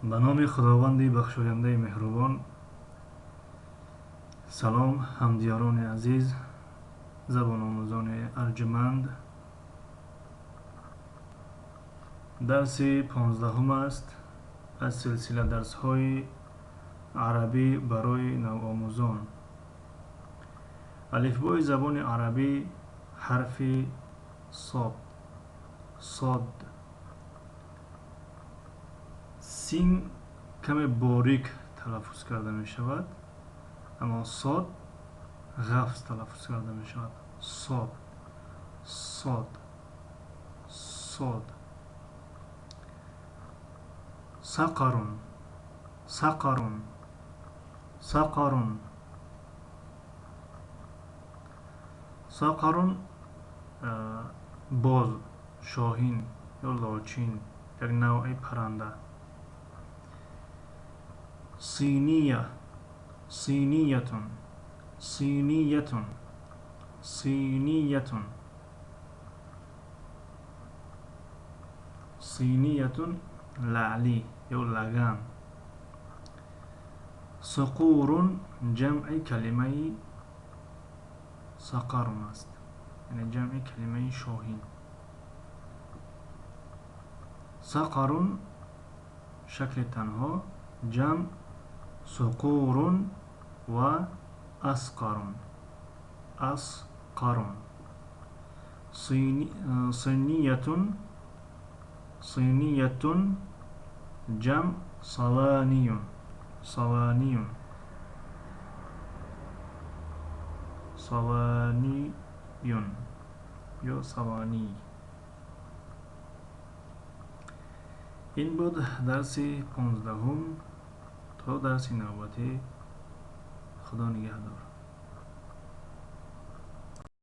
Ба номи Худованди бахшояндаи меҳрубон. Салом, ҳамдиёрони азиз, забономӯзони арҷманд. Дарси 15 аст аз силсила дарсҳои арабӣ барои навомӯзон. Алифбои забони арабӣ, ҳарфи сод, сод. Син каме борик талаффуз карда мешавад, аммо сод ғафз талаффуз карда мешавад. Сод, сод, сод. Сақарун, сақарун, сақарун. Сақарун боз, шоҳин ё лочин, як навъи парранда. Синия, синиятун, синиятун, синиятун. Синиятун лаълӣ ё лаган. Суқурун ҷамъи калимаи сақарун аст, яъне ҷамъи калимаи шоҳин. Сақарун шакли танҳо, ҷамъ суқурун ва асқарун, асқарун. Синиятун, синиятун ҷамъ саваниюн, саваниюн, саваниюн ё саваний. Ин буд дарси 15. То дарси навбатӣ, Худо нигаҳдор.